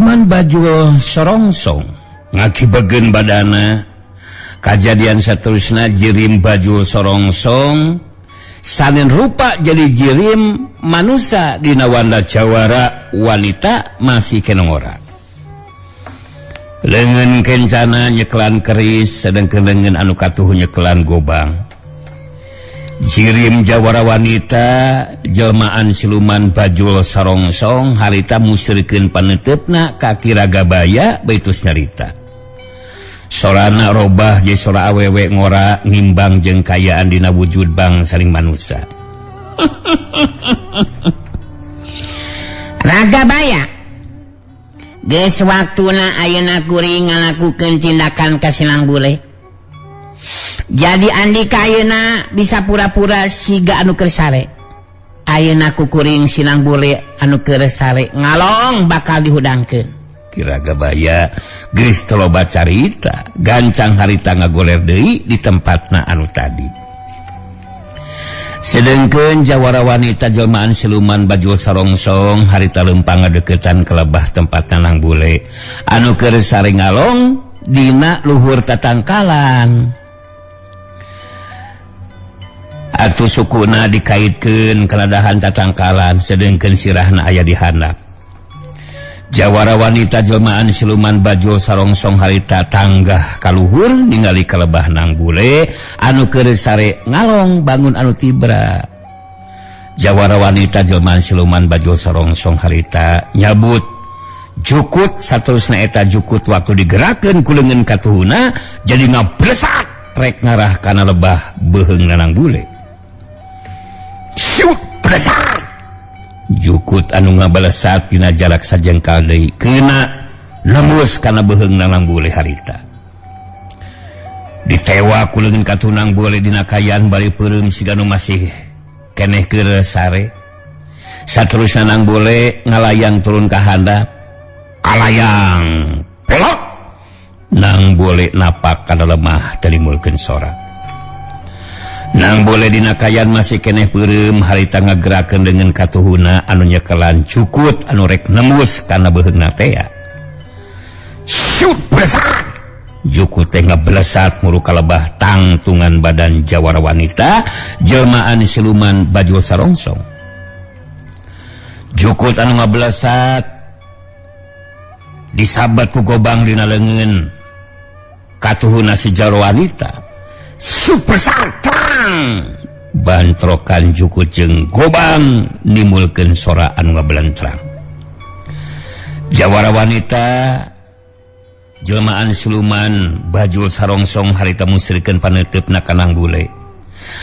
Siluman bajul sorongsong ngakibageun badana. Kajadian saterusna jirim bajul sorongsong sanin rupa jadi jirim manusia dina wanda jawara wanita masih kenongora. Leungeun kencana nyekelan keris, sedangkan leungeun anu katuhu nyekelan gobang. Jirim jawara wanita jelmaan siluman bajul sarongsong harita musyrikeun paneuteup ka Ki Ragabaya baitus nyarita. Sorana robah je sora awewe ngora ngimbang jeung kayaan dina wujud bang saling manusia. Ragabaya geus waktuna ayeuna kuring ngalakukeun tindakan ka Sinang Bule. Jadi Andika ayeuna bisa pura-pura siga anu keur sare. Ayeuna ku kuring Sinang Bule anu keur sare ngalong bakal dihudangkeun. Ki Ragabaya geus teu loba carita, gancang harita ngagoler deui di tempatna anu tadi. Sedengkeun jawara wanita jelmaan siluman bajul sarongsong harita leumpang ngadeukeutan ka lebah tempat Nang Bule anu keur sare ngalong dina luhur tatangkalan. Atuh sukuna dikaitkeun kana dahan tatangkalan sedengkeun sirahna aya di handap. Jawara wanita jelmaan siluman bajul sarongsong harita tanggah kaluhur ningali kalebah Nang Bule anu keur sare ngalong bangun anu tibra. Jawara wanita jelmaan siluman bajul sarongsong harita nyabut jukut saterusna eta jukut waktu digerakkeun ku leungeun katuhuna jadi ngablesak rek ngarah kana lebah beuheung Nang Bule. Siut blesak. Jukut anu ngabalesat dina jarak sajengkal deui kena nembus kana beuheung Nang Bule harita. Ditewa ku leungeun katunang Bule dina kayan bari peureum siga nu masih keneh keur sare. Saterusna Nang Bule ngalayang turun ka handap, kalayang pelok. Nang Bule napak kana lemah teu nimulkeun sora. Nang Bule dina kayan masih keneh peureum harita ngagerakeun dengan katuhuna anu nyekelan cukut anu rek nembus kana beuheungna tea. Syut besar. Jukut teh ngablesat muru kalebah tangtungan badan jawara wanita jelmaan siluman bajul sarongsong. Jukut anu ngablesat disabat ku gobang dina leungeun katuhuna si jawara wanita. Super sartang bantrokan jukut jeung gobang nimulkeun sora anu ngabelentrang. Jawara wanita jelmaan siluman bajul sarongsong harita musyrikeun paneuteup ka Nang Bule.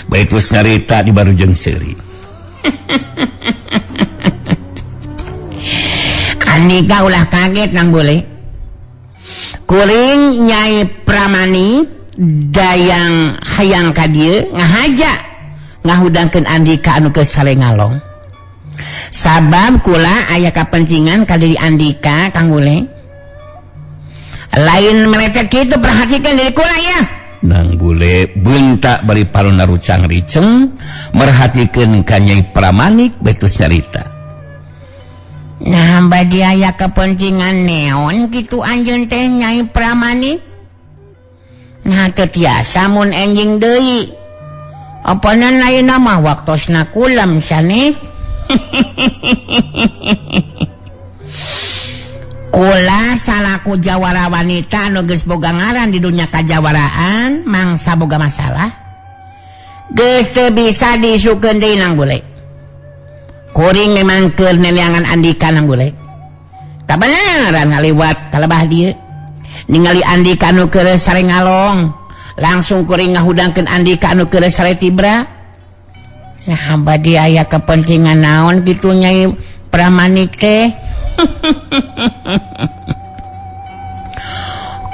Baitus nyarita di barujeng seuri. Andika ulah kaget Nang Bule. Kuring Nyai Pramani dayang hayang ka dieu ngahaja ngahudangkeun Andika anu keur sare ngalong. Sabab kula aya kapentingan ka diri Andika Kang Bule. Lain meletet kitu, perhatikan diri kula ya. Nang Bule bentak bari paluna rucang riceng merhatikeun ka Nyai Pramanik betus nyarita. Nah, badi aya kepentingan neon kitu anjeun teh Nyai Pramanik. Nah, teu tiasa mun enjing deui. Apanan ayeuna mah waktosna kulam sanes. Kula salaku jawara wanita anu geus boga ngaran di dunia kajawaraan mangsa boga masalah. Geus teu bisa diisukeun deui Nang Bule. Kuring memang keur neneangan Andika Nang Bule. Kabeneran ngaliwat kalebah dieu. Ningali Andika anu keur sare ngalong, langsung kuring ngahudangkeun Andika anu keur sare tibra. Nah, badi aya kepentingan naon kitu Nyai Pramanik teh.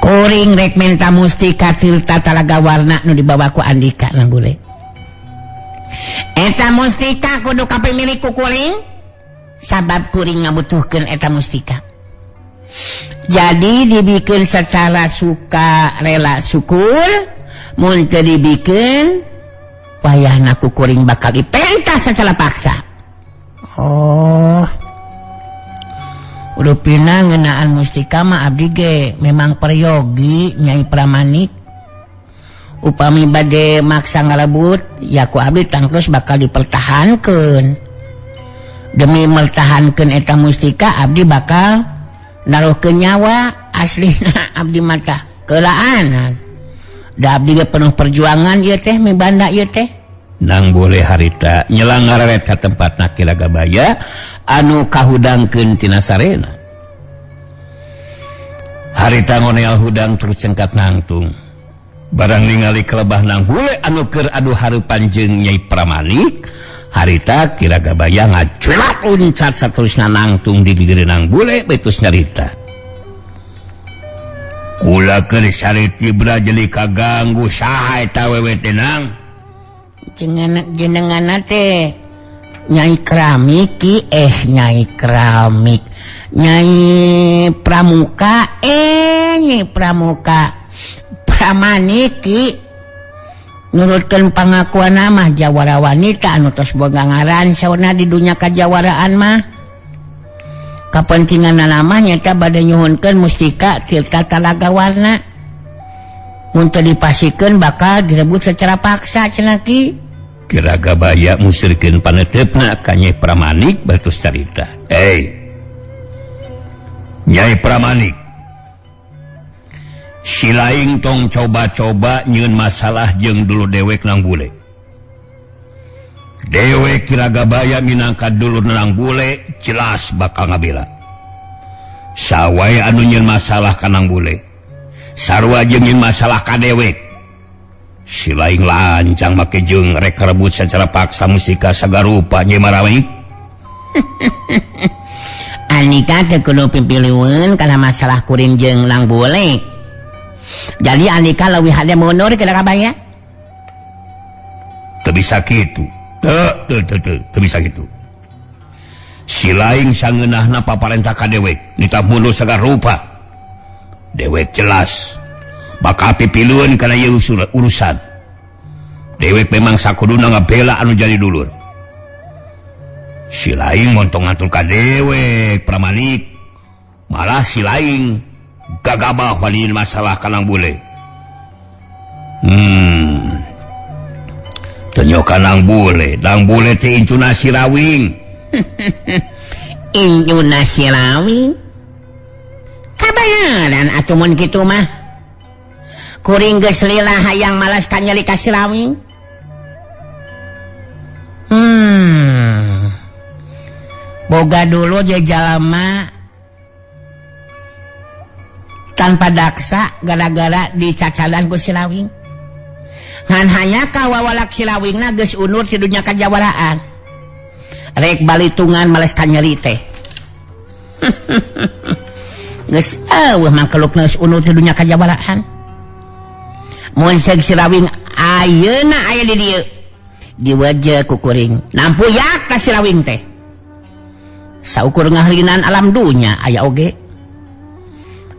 Kuring rek menta mustika tirta talaga warna nu dibawa ku Andika Nang Bule. Eta mustika kudu kapimilik ku kuring, sabab kuring ngabutuhkeun eta mustika. Jadi dibikin secara suka rela syukur, mun teu dibikin wayahna ku kuring bakal dipentas secara paksa. Oh. Rupina ngeunaan mustika mah abdi ge memang peryogi, Nyai Pramanik. Upami bade maksa ngarebut ya ku abdi tangtos bakal dipertahankeun. Demi mertahankeun eta mustika, abdi bakal naruhkeun nyawa. Aslina abdi mata kelaanan da abdi ge penuh perjuangan ieu teh, mibanda ieu teh. Nang Bule harita nyelang ngareret ka tempatna Ki Ragabaya anu kahudangkeun tina sarena. Harita ngoneal hudang terus cengkat nangtung. Barang ningali kelebah Nang Bule anu keur adu hareupan jeung Nyai Pramanik, harita Ki Ragabaya ngaculat uncat saterusna nangtung di gigir Nang Bule betus nyarita. Kula keur sariti jadi kaganggu, saha eta wewe teh, Nang? Jenengan teh Nyai Keramik, eh, Nyai Keramik, Nyai Pramuka, eh, Nyai Pramuka Pramanik, Ki. Nurutkeun pangakuan mah jawara wanita anu tos boga ngaran sauna di dunya kajawaraan mah. Kapentingan nama nyata bade nyuhunkeun mustika Tirta Talaga Warna. Mun teu dipasihkeun bakal direbut secara paksa cenah, Ki. Ki Ragabaya musirkeun paneuteup ka Nyai Pramanik batus carita. "Hey, Nyai Pramanik, silaing tong coba-coba nyieun masalah jeung dulur dewek Nang Bule. Dewek Ki Ragabaya minangka dulur Nang Bule jelas bakal ngabela. Saha wae anu nyieun masalah ka Nang Bule, sarua jeung nyieun masalah ka dewek. Silaing lancang make jeung rek rebut secara paksa mustika sagarupa, Nyai Marawik." Andika teu kudu pipiliweun kana masalah kuring jeung Nang Bule. Jadi andika leuwih hade mundur ke kabaya. Teu bisa kitu. Teu, teu, teu, teu, teu bisa kitu. Silaing sangeunahna paparentah ka dewek nitah mundur sagarupa. Dewek jelas bakal pipilueun kana ieu urusan. Dewek memang sakuduna ngabela anu jadi dulur. Silaing montong ngatur ka dewek, Pramanik. Malah silaing gagabah wani masalah ka Nang Bule. Tonyoka Nang Bule, Nang Bule teh incuna Sirawing. Incuna Sirawing. Kabayaran atuh mun kitu mah. Kuring geus lila hayang malas kanyeri ka Sirawing. Boga dulur je jalma tanpa daksa gara-gara dicacalan ku Sirawing. Ngan hanya kawawalak Sirawingna geus unur ti dunya kajawaraan. Rek balitungan males kanyeri teh. Geus eueuh mangkelukna, geus unur ti dunya kajawaraan. Mun seug Sirawing ayeuna aya di dieu. Diweje ku kuring. Nampuyak ka Sirawing teh. Saukur ngahlinan alam dunya aya oge.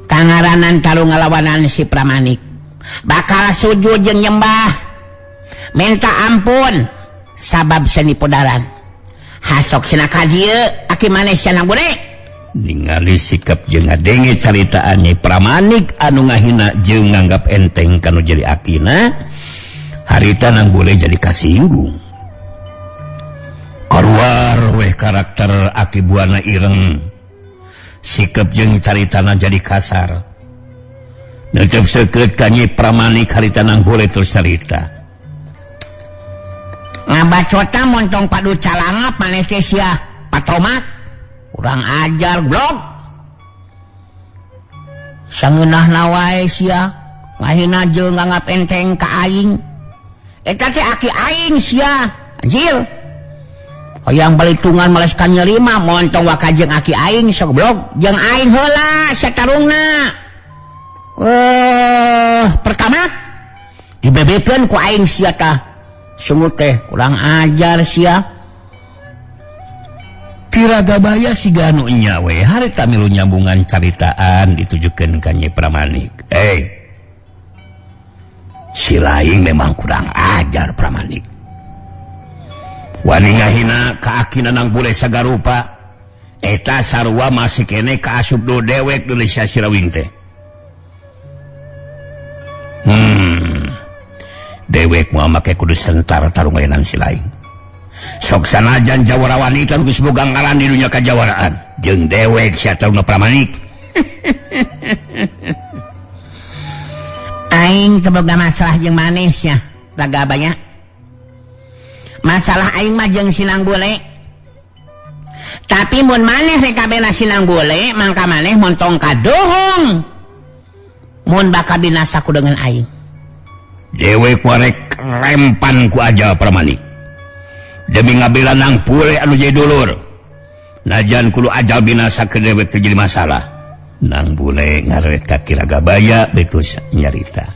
Kangaranan tarung ngalawanan si Pramanik. Bakal sujud jeung nyembah. Minta ampun sabab seni podaran. Hasok cenah ka dieu aki maneh sia, Nang Bule. Ningali sikap jeung ngadenge caritaan Nyai Pramanik anu ngahina jeung nganggap enteng kanu jadi akina, harita Nang Bule jadi kasinggung. Keluar weh karakter Aki Buana Ireng. Sikap jeung caritana jadi kasar. Neuteub seukeut ka Nyi Pramanik, harita Nang Bule terus carita. Ngabacota montong padu calangap maneh teh sia, patomak. Kurang ajar, blog. Sangeunahna wae sia, ngahina jeung nganggap enteng ka aing. Eta teh aki aing sia, anjir. Hayang balitungan males kanyeri mah montong waka jeung aki aing sok blog, jeung aing heula satarungna. Eh, pertama dibebekeun ku aing sia tah. Sungut teh, kurang ajar sia. Ki Ragabaya siga anu nya we harita milu nyambungan caritaan ditujukeun ka Nyi Pramanik. "Eh, si laing memang kurang ajar, Pramanik. Wani ngahina ka akina Nang Bule sagarupa. Eta sarua masih kene kaasup do dewek Indonesia Sirawing teh. Dewek moal make kudu sentar tarungayenan si lain. Sok sanajan jawara wanita nu geus boga ngaran di dunya kajawaraan jeung dewek sia taruna Pramanik. Aing teu boga masalah jeung maneh sia, raga banyak. Masalah aing mah jeung Sinang Bule. Tapi mun maneh rek kabela Sinang Bule, mangka maneh montong kadohong. Mun bakal binasa ku dengan aing. Dewek warek rempan ku aja Pramanik. Demi ngabela Nang Bule anu jadi dulur. Najan kudu ajal binasa ke dewek teu jadi masalah. Nang Bule ngaret ka Ki Ragabaya betus nyarita.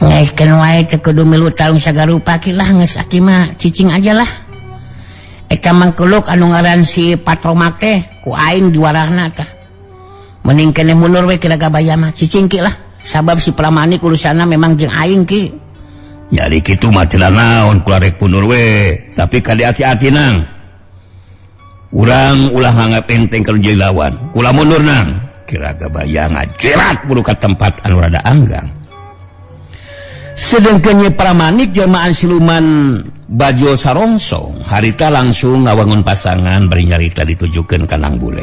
Geus wae teu kudu milu tarung sagarupa ki lah geus aki mah cicing aja lah. Eta mangkeluk anu ngaran si Patromak teh ku aing diwarahna tah. Mending kene mundur we Ki Ragabaya mah cicing ki lah. Sabab si Pramanik urusanna memang jeung aing ki. Nyari kitu mah teu naon kula rek mundur we, tapi kade hati-hati nang. Urang ulah nganggap enteng kalau jadi lawan. Kula mundur nang. Ki Ragabaya ngajerat buru ka tempat anu rada anggang. Sedengkeun Nyi Pramanik jelmaan siluman Bajo Sarongsong harita langsung ngawangun pasangan bari nyarita ditujukeun ka Nang Bule.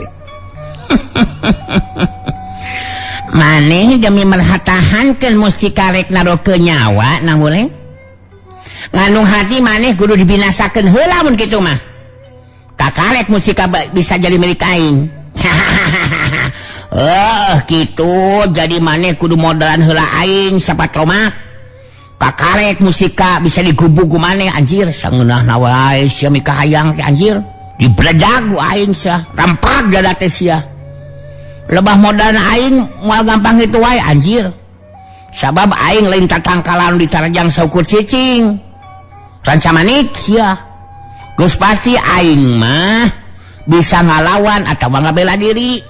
Maneh demi merhatahankeun mustika rek narokeun nyawa Nang Bule. Ngandung hati maneh kudu dibinasakeun heula mun kitu mah. Kakarek musika bisa jadi milik aing. Gitu jadi maneh kudu modalan heula aing sapatromak. Kakarek musika bisa digubug ku maneh anjir sangeunahna wae sia mikahayang teh anjir. Dibeledag ku aing sia, rampak dada teh sia. Lebah modal aing moal gampang kitu wae anjir. Sabab aing lain tatangkalan ditarjang saukur cicing. Rancamanik sia. Geus pasti aing mah bisa ngalawan atawa ngabela diri.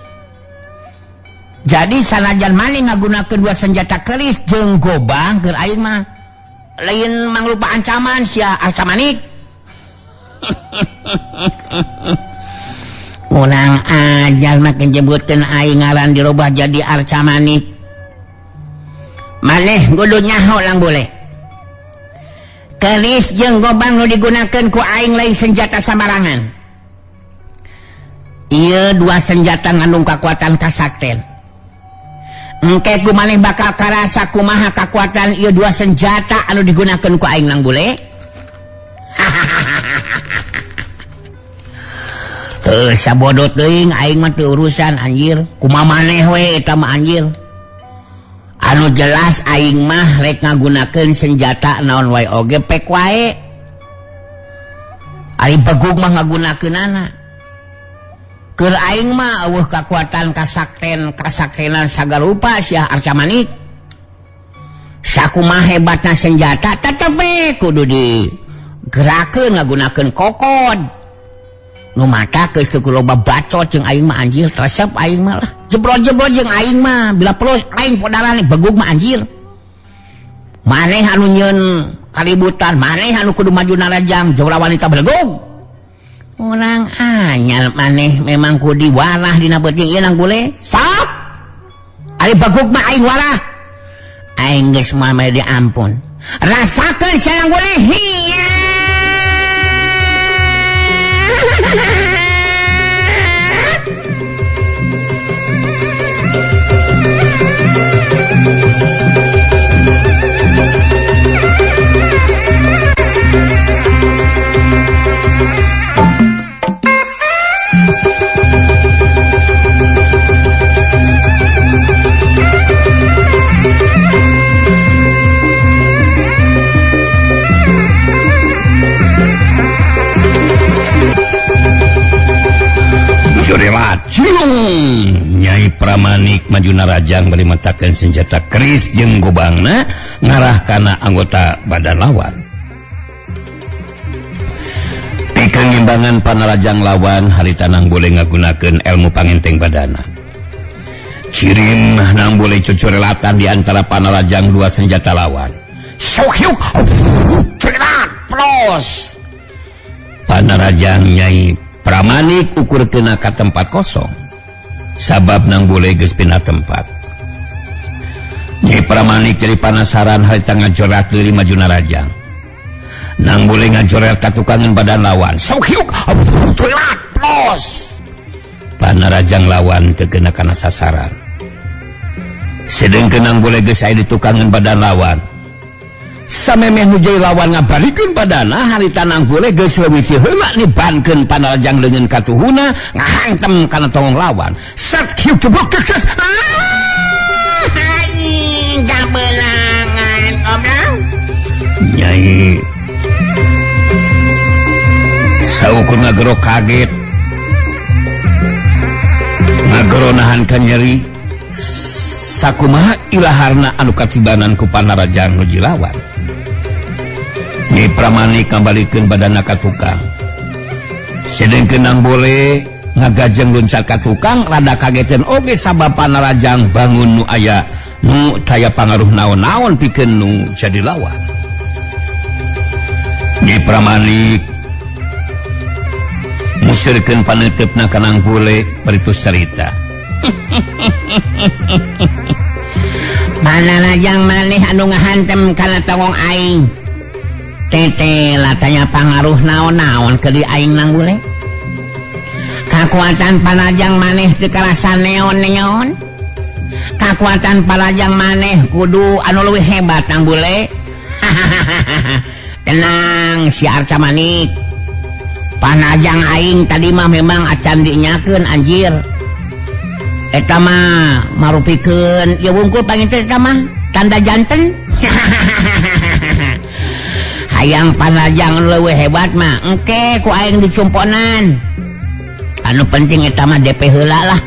Jadi sanajan maneh ngagunakeun dua senjata keris jeung gobang keur aing mah lain mangrupa ancaman sia Arcamanik. Urang ajar make nyebutkeun aing ngaran dirubah jadi Arcamanik. Maneh kudu nyaho Lang Bule. Keris jeung gobang nu digunakeun ku aing lain senjata sambarangan. Ieu dua senjata ngandung kakuatan kasakten. Engke ku maneh bakal karasa kumaha kakuatan ieu dua senjata anu digunakeun ku aing Nang Bule. Sabodo teuing aing mah teu urusan anjir. Kumaha maneh we eta mah anjir. Anu jelas aing mah rek ngagunakeun senjata naon wae oge pek wae. Ari begug mah ngagunakeunana. Keur aing mah eueuh kakuatan kasakten kasaktenan sagarupa sia Arcamanik. Sakumaha hebatna senjata tetep we kudu digerakeun ngagunakeun kokod. Nu mata geus teu loba bacot jeung aing mah anjir, resep aing mah lah. Jebrot-jebrot jeung aing mah, bila perlu aing podarane begug mah anjir. Maneh anu nyieun kaributan, maneh anu kudu maju narajang jawara wanita belegug. Urang anyar maneh memang kudu diwarah dina beuting ieu Nang Bule. Sok. Ari begug mah aing warah. Aing geus moal mere diampun. Rasakeun sia Nang Bule. Hiya. Nyai Pramanik maju narajang bari matakeun senjata keris jeung gobangna ngarah kana anggota badan lawan. Pikeun ngimbangan panarajang lawan harita Nang Bule ngagunakeun ilmu pangenteng badana. Cirim Nang Bule cucurelatan di antara panarajang dua senjata lawan. Sok yuk, cerat plos. Panarajang Nyai Pramanik ukur kena ka tempat kosong sabab Nang Bule geus pindah tempat. Nyai Pramanik jadi panasaran harita ngajorat deui maju narajang. Nang Bule ngajorat ka tukangan badan lawan. Sok hiuk culat plos. Panarajang lawan teu kena kana sasaran. Sedengkeun Nang Bule geus aya di tukangan badan lawan. Samemeh nu jadi lawan ngabalikeun badana harita Nang Bule geus leuwih ti heula nibankeun panarajang leungeun katuhuna ngahantem kana tongong lawan. Sat hiuk jeblok geus. Aing kabeunangan obrang. Nyai saukur ngagero kaget. Ngagero nahan ka nyeri. Sakumaha ilaharna anu katibanan ku panarajang nu jilawan. Nyai Pramanik ngabalikeun badana ka tukang. Sedengkeun Nang Bule ngagajeng luncat ka tukang rada kageteun oge sabab panarajang bangun nu aya nu taya pangaruh naon-naon pikeun nu jadi lawan. Nyai Pramanik musirkeun paneuteup ka Nang Bule baritu carita. Panarajang maneh anu ngahantem kana tongong aing. Tete latanya pangaruh naon-naon ke di aing Nang Bule. Kakuatan panarajang maneh teu karasa neon-neon. Kakuatan panarajang maneh kudu anu leuwih hebat Nang Bule. Tenang si Arca Manik. Panarajang aing tadi mah memang acan dinyakeun anjir. Eta mah marupikeun ieu wungkul panginten eta mah tanda janten. Hayang panarajang leuwih hebat mah engke ku aing dicumponan. Anu penting eta mah DP heula lah.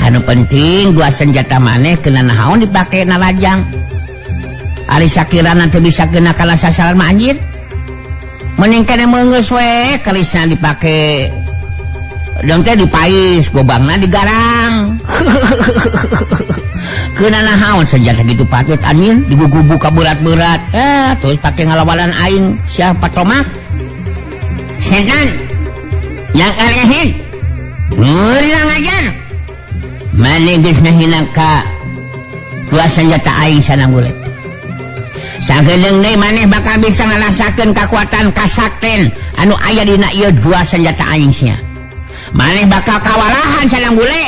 Anu penting dua senjata maneh kena naon dipake narajang. Ari sakirana teu bisa kena kana sasaran mah anjir. Mending kene meunggeus we kerisna dipake. Dong teh dipais, gobangna digarang. Kena naon senjata gitu patut anjir digugubu ka berat-berat. Terus pake ngalawanan aing siapa tomak. Setan yang arehin. Ngurang ajar. Mane geus ngahina ka dua senjata aing sana bule. Sagedeung deui maneh bakal bisa ngarasakeun kakuatan kasakten anu aya dina ieu dua senjata aing sia. Maneh bakal kawalahan sanang bule.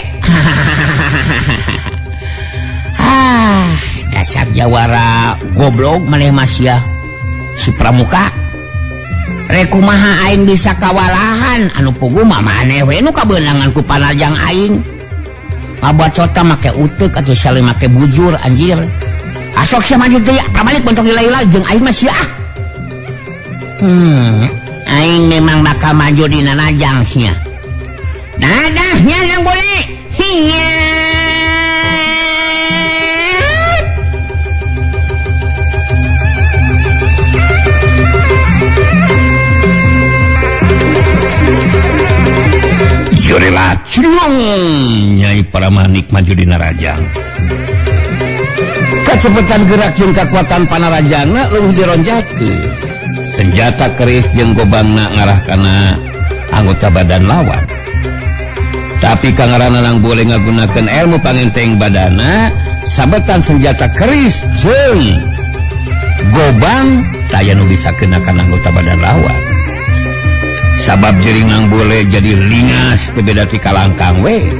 Ah, dasar jawara goblok maneh mah sia. Si Pramuka. Rek kumaha aing bisa kawalahan anu puguh mah maneh we nu kabeunangan ku panarjang aing. Ngabacota make uteuk atuh saling make bujur anjir. Asok sia maju deui Pramanik bentok ila-ila jeung aing mah sia. Aing memang bakal maju dina najang sia. Dadahnya Nang Bule. Hiya. Jurila ciung Nyai Pramanik maju dina rajang. Kacepetan gerak jeung kakuatan panarajangna leuwih dironjatkeun. Senjata keris jeung gobangna ngarah kana anggota badan lawan. Tapi kangaranna Nang Bule ngagunakeun ilmu pangenteng badana, sabetan senjata keris jeung gobang taya nu bisa kena kana anggota badan lawan. Sabab jering Nang Bule jadi lingas teu beda ti kalangkang we.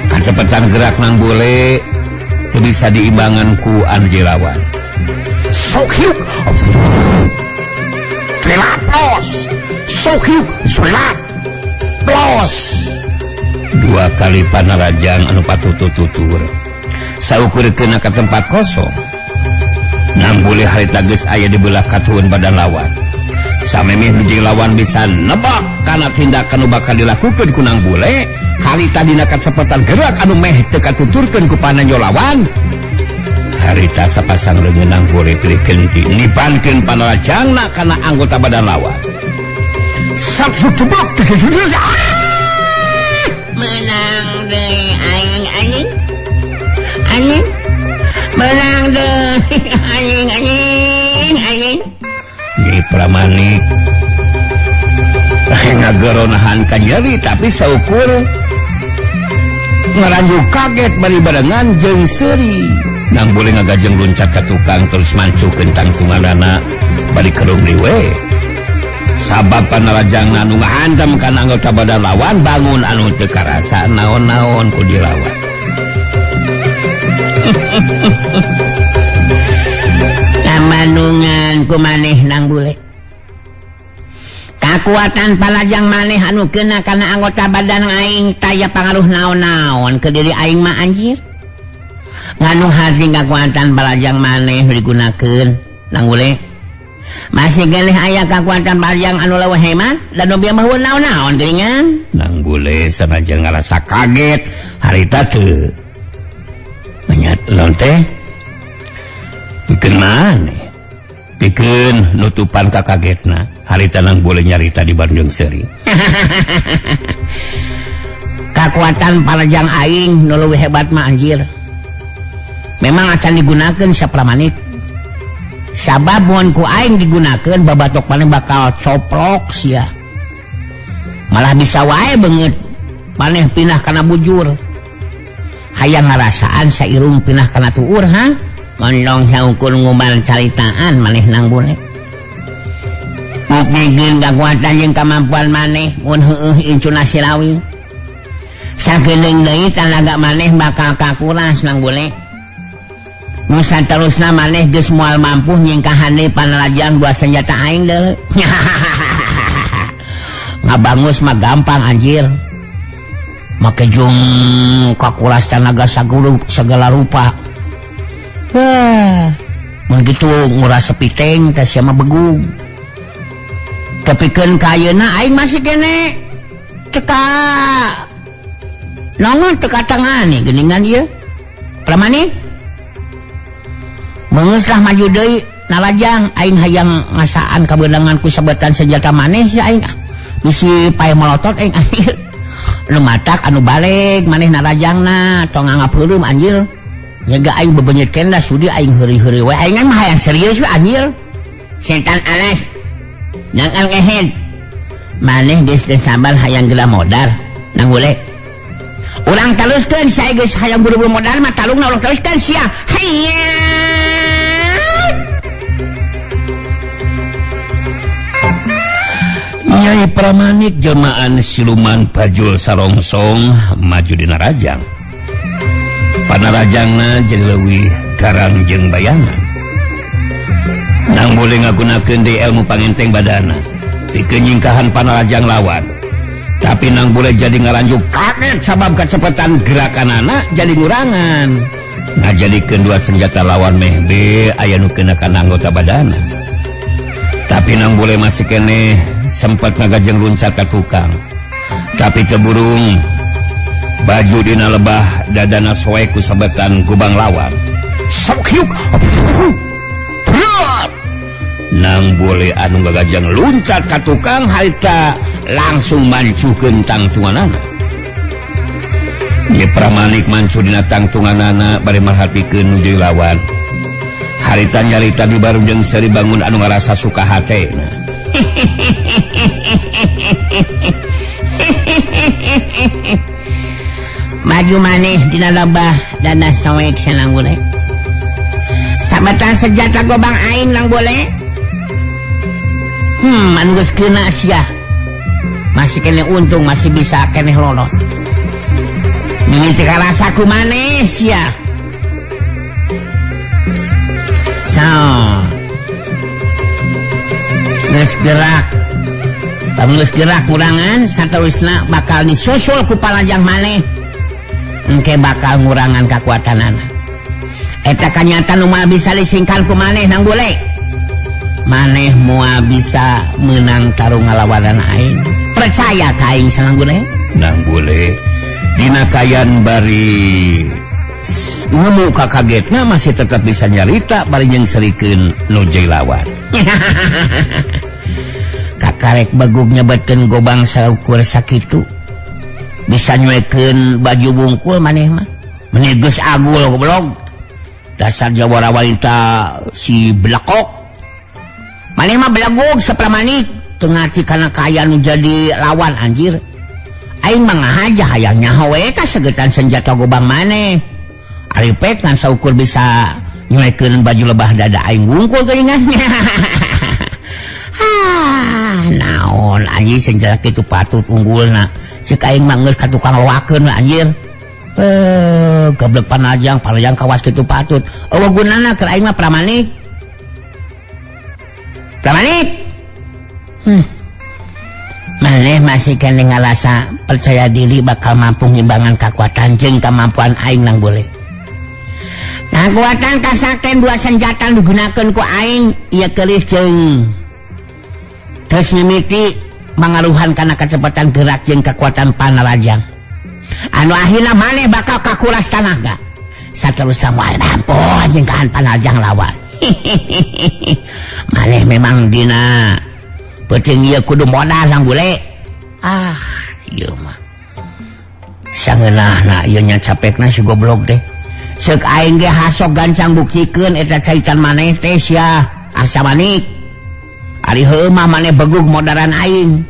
Kacepetan gerak Nang Bule teu bisa diimbangan ku anu lawan. Sok hiuk. Trilatos. Sok hiuk. Trilat. Plos. Dua kali panarajang anu patutur-tutur. Saukur kena ka tempat kosong. Nang Bule harita geus aya di belah katuhun badan lawan. Samemeh nu jeung lawan bisa nebak kana tindakan nu bakal dilakukeun ku Nang Bule, harita dina kacepetan gerak anu meh teu katuturkeun ku pananyo lawan. Harita sapasang leungeun Nang Bule pilih genti nibankeun panarajangna kana anggota badan lawan. Satu jeblok. Menang deui aing anjing. Anjing. Menang deui anjing anjing anjing. Nyai Pramanik Kagero nahan kanyeri tapi saukur ngaranjuk kaget bari barengan jeung seuri. Nang boleh ngagajeng luncat ka tukang terus mancukeun tangtunganana bari kerung we. Sabab panarajangna nu ngahantam kana anggota badan lawan bangun anu teu karasa naon-naon ku dilawan. Kamanungan ku maneh nang bule. Kakuatan palajang maneh anu kena kana anggota badan aing taya pangaruh naon-naon ke diri aing mah anjir. Nganu hati kakuatan palajang maneh digunakeun nang bule. Masih geneh aya kakuatan palajang anu leuwih hemat dan nu bieu mah naon-naon geuningan. Nang bule sanajan ngarasa kaget harita teu. Nya naon teh? Pikeun maneh. Pikeun nutupan kakagetna. Harita nang boleh nyarita di Bandung Seri. Kakuatan palajang aing nu leuwih hebat mah anjir. Memang acan digunakeun sapramanik. Sabab mun ku aing digunakeun babatok maneh bakal coplok sia. Malah bisa wae beungeut maneh pindah kana bujur. Hayang ngarasaan sairung pindah kana tuur ha? Mondong saukur ngubar caritaan maneh nang bule. Mukmikeun kakuatan jeung kamampuan maneh mun heueuh incuna sirawi. Sakedeung deui tanaga maneh bakal kakuras nang bule. Nu saterusna maneh geus moal mampu nyingkahan deui panarajang dua senjata aing deuleu. Ngabangus mah gampang anjir. Make jeung kakuras tanaga segala rupa. Mun kitu nguras sepiteng teh sia mah begug. Tepikeun ka ayeuna aing masih kene teka nongol teka tangani geuningan ieu. Pramani? Beungeus lah maju deui nalajang aing hayang ngasaan kabeunangan ku sabetan senjata maneh sia aing. Bisi pae molotot aing anjir. Nu matak anu baleg maneh narajangna tong nganggap heureum anjir. Nyaga aing bebenyet kenda sudi aing heureuy-heureuy we aing mah hayang serius we anjir. Setan alas. Jangan ngehead. Maneh geus teu sabar hayang geula modar nang bule. Urang teruskeun sia geus hayang buru-buru modar mah talungna urang teruskeun sia. Hayya. Nyai Pramanik jelmaan siluman pajul sarongsong maju dina rajang. Panarajangna jadi leuwih garang jeung bayangan. Nang boleh ngagunakeun deui ilmu pangenteng badana pikeun nyingkahan panarajang lawan. Tapi nang boleh jadi ngaranjuk kaget sabab kecepatan gerakanana jadi ngurangan. Ngajadikeun dua senjata lawan meh be aya nu kena kana anggota badana. Tapi nang boleh masih keneh sempat ngagajeng luncat ka tukang. Tapi teburung baju dina lebah dadana soek ku sabetan gubang lawan. Sok hiuk. Nang boleh anu gagajeng luncat ka tukang harita langsung mancukeun tangtunganana. Nyi Pramanik mancu dina tangtunganana bari merhatikeun nu jadi lawan. Harita nyarita di baru jeung Seri Bangun anu ngarasa suka hatena. Maju maneh dina lebah dana soek sanang boleh. Sabetan senjata gobang aing nang boleh. Anu geus kena sia. Masih kene untung masih bisa keneh lolos. Mimiti karasa ku maneh sia. So. Geus gerak. Lamun geus gerak kurangan saterusna bakal disusul ku palajang maneh. Engke bakal ngurangan kakuatanana. Eta kanyata nu moal bisa disingkan ku maneh nang bule. Maneh moal bisa menang tarung ngalawanan aing. Percaya ka aing sanang bule? Nang bule dina kayan bari ngemu ka kagetna masih tetap bisa nyarita bari jeung serikeun nu jeung lawan. Kakarek bagug nyebetkeun gobang saukur sakitu. Bisa nyuekeun baju bungkul maneh mah. Maneh geus agul goblok. Dasar jawara wanita si belakok. Maneh mah belagog sapramanik. Teu ngarti kana kaayaan nu jadi lawan anjir. Aing mah ngahaja hayang nyaho we kasegetan senjata gobang maneh. Ari pek ngan saukur bisa nyuekeun baju lebah dada aing wungkul geuningan. Ah, naon anjir senjata kitu patut unggulna. Ceuk aing mah geus ka tukang loakeun we anjir. Goblok panajang, panajang kawas kitu patut. Eueuh gunana keur aing mah pramanik. Pramanik. Maneh masih keneh ngarasa percaya diri bakal mampu ngimbangan kekuatan jeung kemampuan aing nang boleh. Kakuatan kasaken dua senjata digunakeun ku aing ieu keris jeung terus mimiti mangaruhan kana kecepatan gerak jeung kekuatan panarajang. Anu akhirna maneh bakal kakuras tanaga. Saterusna moal mampu jeung kahan panarajang lawan. Maneh memang dina peuting ieu kudu modal nang bule. Ah, ieu mah. Sangeunahna ieu nya capekna si goblok teh. Ceuk aing ge hasok gancang buktikeun eta caitan maneh teh sia Arcamanik. Ari heueuh mah maneh begug modaran aing.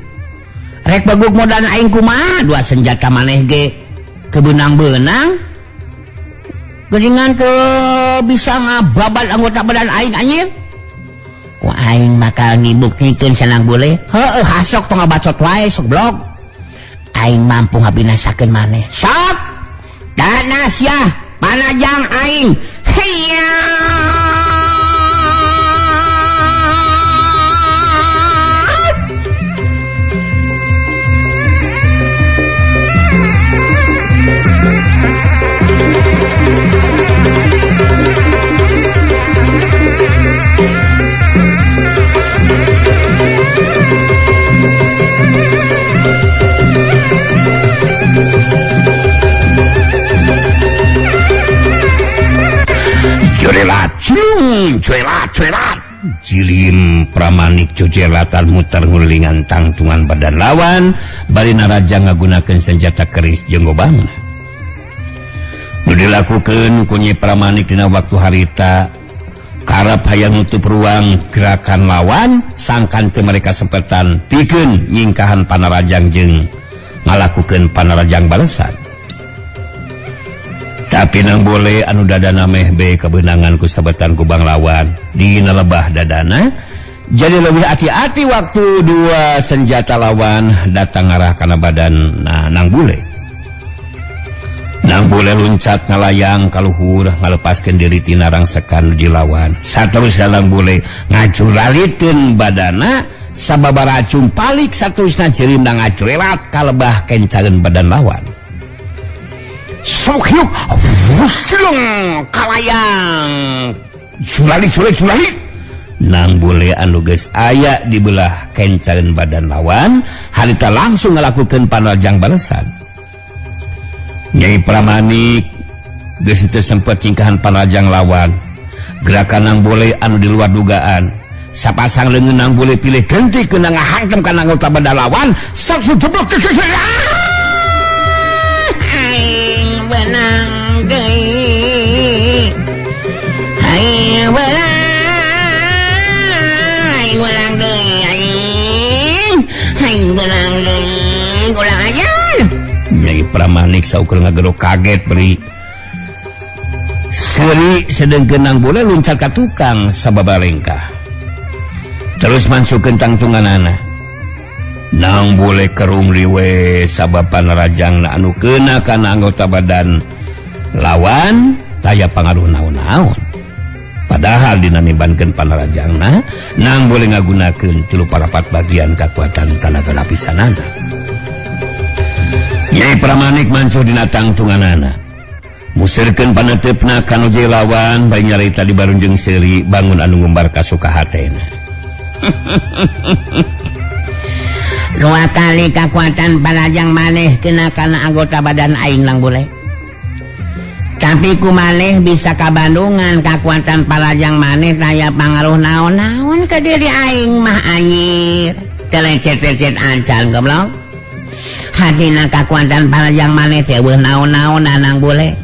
Rek begug modaran aing kumaha? Dua senjata maneh ge kebenang-benang. Geuningan teu bisa ngababat anggota badan aing anjir. Ku aing bakal ngibuktikeun sanang boleh. Heueuh hasok tong ngabacot wae sok blog. Aing mampu ngabinasakeun maneh. Sok. Dana sia panajang aing. Hiya. Curelat, cilung, curelat, curelat. Jilim pramanik cucerlatan muter ngulingan tangtungan badan lawan, bari naraja ngagunakeun senjata keris jeung gobangna. Nu dilakukeun ku Nyi Pramanik dina waktu harita karep hayang nutup ruang gerakan lawan sangkan teu mereka sempetan pikeun nyingkahan panarajang jeung ngalakukeun panarajang balesan. Tapi nang boleh anu dadana meh be kebenangan ku sabetan kubang lawan dina lebah dadana jadi lebih hati-hati waktu dua senjata lawan datang arah kana badan nah, nang bule. Nang bule luncat ngalayang kaluhur ngalepaskeun diri tina rangsekan di lawan. Saterusna nang bule ngacuraliteun badana sababaraha cumpalik saterusna ceurina ngacurelat kalebah kencangeun badan lawan. Sok hiup, wuslung, kalayang, curali, curali, curali. Nang bule anu geus aya di belah kencangeun badan lawan, harita langsung ngalakukeun panarjang balesan. Nyai Pramanik geus teu sempet cingkahan panarjang lawan. Gerakan nang bule anu di luar dugaan. Sapasang leungeun nang bule pilih genti kena ngahantem kana anggota badan lawan, sok jeblok. Aing benang deui. Aing benang. Aing benang deui aing. Aing benang deui. Ulang ajar. Nyai Pramanik saukur ngagero kaget beri. Seuri sedengkeun nang bule luncat ka tukang sababalengkah. Terus mansukeun tangtunganana. Nang bule kerung liwe sabab panarajangna anu keuna kana anggota badan lawan taya pangaruh naon-naon. Padahal dina nibankeun panarajangna nang bule ngagunakeun 3/4 bagian kakuatan tanaga lapisanana. Nyai Pramanik mancuh dina tangtunganana. Musirkeun paneuteup-na kanu je lawan bari nyarita di barunjeung seuri bangun anu ngumbar kasuka hatena. Dua kali kekuatan panajang maneh kena kana anggota badan aing nang boleh. Tapi ku maneh bisa kabandungan kekuatan panajang maneh taya pangaruh naon-naon ke diri aing mah anjir. Telecet-lecet ancan goblok. Hatina kekuatan panajang maneh teh eueuh naon-naon nang boleh.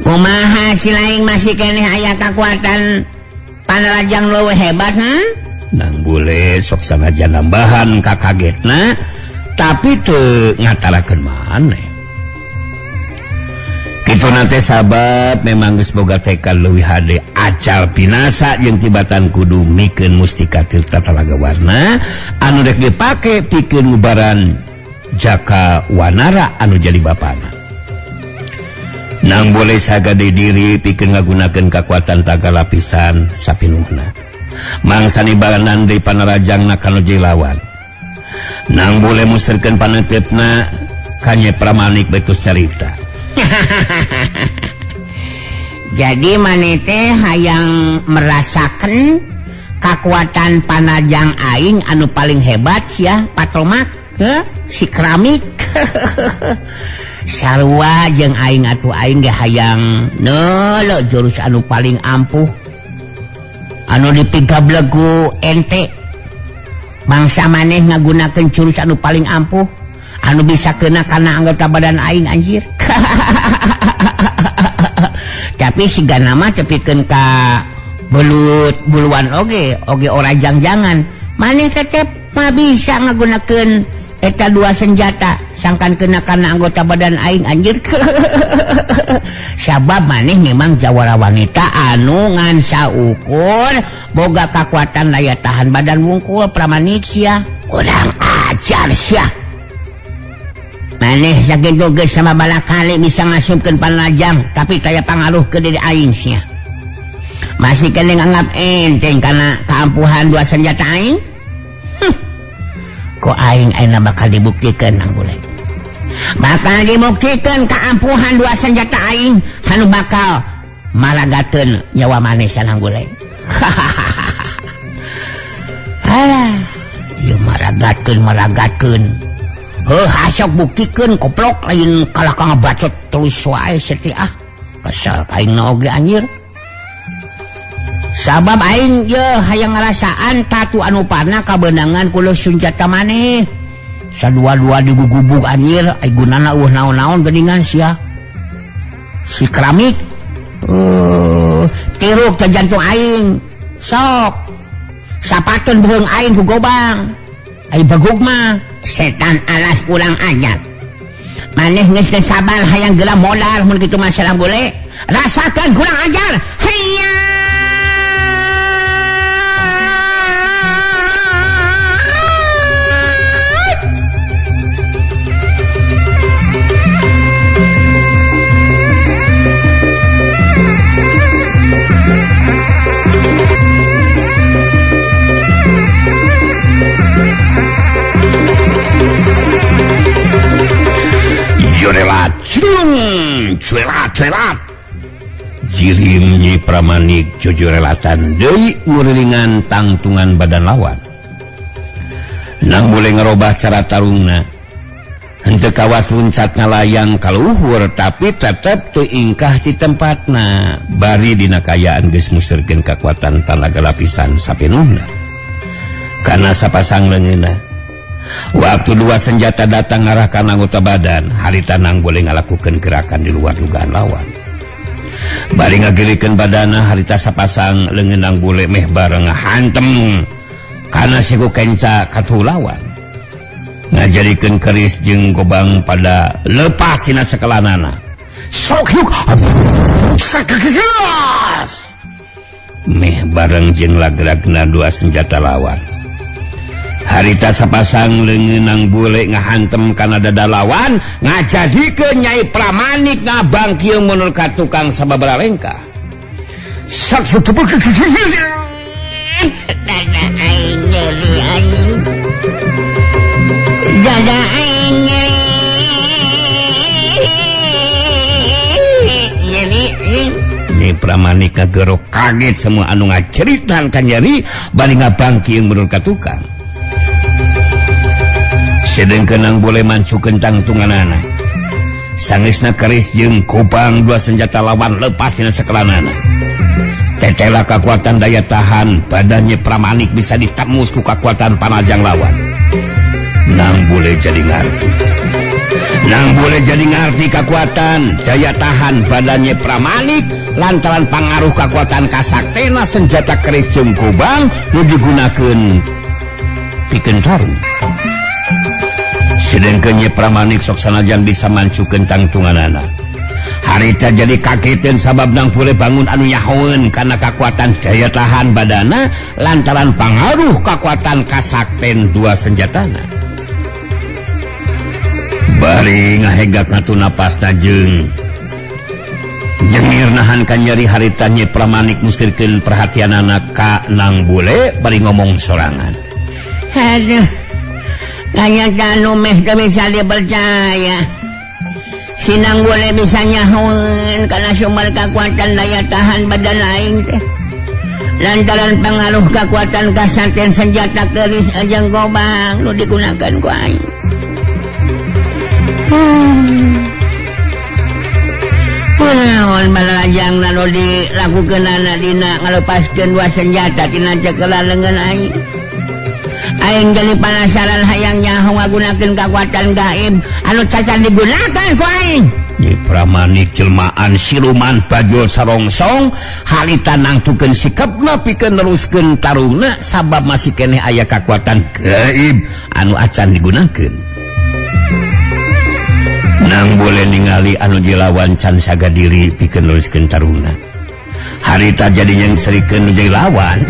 Kumaha si laing masih keneh aya kekuatan panajang leuwih hebat, Nang bule sok sanajan nambahan kakagetna tapi teu ngatarakeun maneh. Kitu nate sabab memang geus boga tekad leuwih hade acal pinasa jeung tibatan kudu mikeun mustika Tirta Talaga Warna anu rek dipake pikeun ngubaran Jaka Wanara anu jadi bapana. Nang boleh sagade diri pikeun ngagunakeun kakuatan taga lapisan sapinuhna. Mangsa nibalanan deui panarajangna kanu lawan. Nang boleh muserkeun panetepna ka Nyai Pramanik betus carita. Jadi maneh teh hayang merasakan kakuatan panajang aing anu paling hebat sia Patromak si keramik. Sarua jeung aing atuh aing ge hayang neuleuh jurus anu paling ampuh anu dipigableg ku ente. Mangsa maneh ngagunakeun jurus anu paling ampuh anu bisa kena kana anggota badan aing anjir. Tapi sigana mah tepikeun ka belut buluan oge oge ora jang-jangan. Maneh tetep mah bisa ngagunakeun eta dua senjata sangkan kena kana anggota badan aing anjir. Sabab maneh memang jawara wanita anu ngan saukur boga kakuatan daya tahan badan wungkul Pramanik sia. Urang ajar sia. Maneh sakitu geus sama bala kali bisa ngasupkeun panajang tapi taya pangaruh ke diri aing sia. Masih kene nganggap enteng kana keampuhan dua senjata aing? Kok aing ayeuna bakal dibuktikan nang boleh. Bakal dibuktikan keampuhan dua senjata aing anu bakal maragateun nyawa maneh sanang boleh. Alah, ieu maragatkeun maragatkeun. Heuh, asok buktikeun koplok lain kalah ka ngabacot terus wae setia ah. Kesel ka aing oge anjir. Sabab aing ye hayang ngarasaan tatu anu parna kabeunangan ku senjata maneh. Sadua-dua digugubug anjir, ai gunana eueuh naon-naon geuningan sia. Si keramik tiruk ke jantung aing. Sok sapakeun beuheung aing ku gobang. Ai bagug mah setan alas kurang ajar. Maneh geus teu sabar hayang geura modal mun kitu mah salam bule. Rasakeun kurang ajar. Hayya. Jorelat, ciung, cuelat, cuelat. Jirim Nyi Pramanik jojorelatan deui ngurilingan tangtungan badan lawan. Nang boleh ngerobah cara tarungna. Henteu kawas luncat ngalayang kaluhur tapi tetep teu ingkah di tempatna. Bari dina kayaan geus muserkeun kakuatan tanaga lapisan sapinuhna. Kana sapasang leungeunna. Waktu dua senjata datang ngarahkan anggota badan, harita nang boleh ngalakukan gerakan di luar dugaan lawan. Bari ngagirikeun badana harita sapasang leungeun nang boleh meh bareng ngahantem kana siku kenca katuh lawan. Ngajarikeun keris jeung gobang pada lepas tina sekelanana. Sok yuk. Meh bareng jeung lagragna dua senjata lawan. Harita sapasang leungeun nang bule ngahantem kana dada lawan, ngajadikeun Nyai Pramanik ngabangkieun mundur ka tukang sababaraha lengkah. Sok Dada aing nyeri anjing. Dada aing nyeri. Nyeri anjing. Nyai Pramanik ngagerok kaget semua anu ngaceritan ka nyeri bari ngabangkieun mundur ka tukang. Sedengkeun nang boleh mancukeun tangtunganana. Sangesna keris jeung kupang dua senjata lawan lepas dina sekelanana. Tetela kakuatan daya tahan badannya Pramanik bisa ditembus ku kakuatan panajang lawan. Nang boleh jadi ngarti. Nang boleh jadi ngarti kekuatan daya tahan badannya Pramanik lantaran pangaruh kekuatan kasaktena senjata keris jeung gobang nu digunakeun pikeun tarung. Sedengkeun Nyi Pramanik sok sanajan bisa mancukeun tangtunganana. Harita jadi kageteun sabab Nang Bule bangun anu nyahoeun kana kakuatan daya tahan badana lantaran pangaruh kakuatan kasakten dua senjatana. Bari ngahegak ngatu napasna jeung jengir nahan ka nyeri harita Nyi Pramanik musirkeun perhatianana ka Nang Bule bari ngomong sorangan. Aduh, kanyata nu meh teu bisa dipercaya. Sinang boleh bisa nyahoeun kana sumber kekuatan daya tahan badan aing teh. Lantaran pengaruh kekuatan kasaktian senjata keris jeung gobang nu digunakan ku aing. Kunaon balalajang nu dilakukeunana dina ngalepaskeun dua senjata tina cekelan leungeun aing. Aing jadi penasaran hayang nyaho ngagunakeun kekuatan gaib anu cacan digunakan ku aing. Nyi Pramanik jelmaan siluman bajul sarongsong harita nangtukeun sikapna pikeun neruskeun tarungna sabab masih keneh aya kakuatan gaib anu acan digunakeun. Nang boleh ningali anu dilawan can saga diri pikeun neruskeun tarungna. Harita jadi nyengserikeun nu jadi lawan.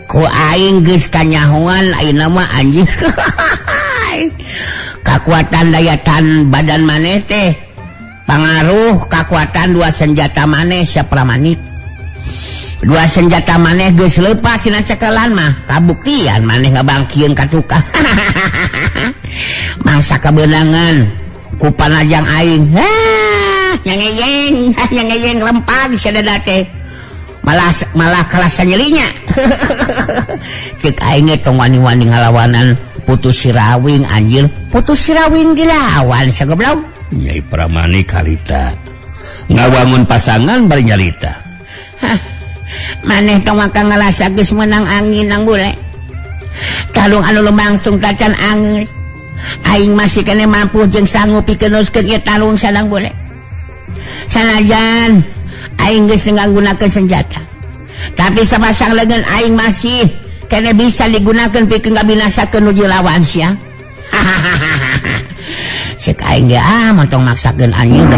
Ku aing geus kanyahoan ayeuna mah anjing. Kakuatan daya tahan badan maneh teh pangaruh kakuatan dua senjata maneh sia Pramanik. Dua senjata maneh geus leupas tina cekelan mah kabuktian maneh ngabangkieun ka tukang. Mangsa kebenangan ku panajang aing. Hah, nyangeyeng, nyangeyeng rempag sadada teh. Malah kalah nyerinya. Cek aing tong wani-wani ngalawanan Putu Sirawing anjir. Putu Sirawing dilawan sagoblog. Nyai Pramanik harita ngawangun pasangan bari nyarita. Hah, maneh tong maka ngalasa geus meunang angin Nang Bule. Kalung anu lumangsung tacan angeus. Aing masih kene mampu jeung sanggup pikeun neruskeun ieu tarung Sanang Bule. Sanajan aing geus teu nganggunakeun senjata. Tapi sapasang leungeun aing masih kene bisa digunakeun pikeun ngabinasakeun nu lawan sia. Cek aing ge ah montong maksakeun anjing.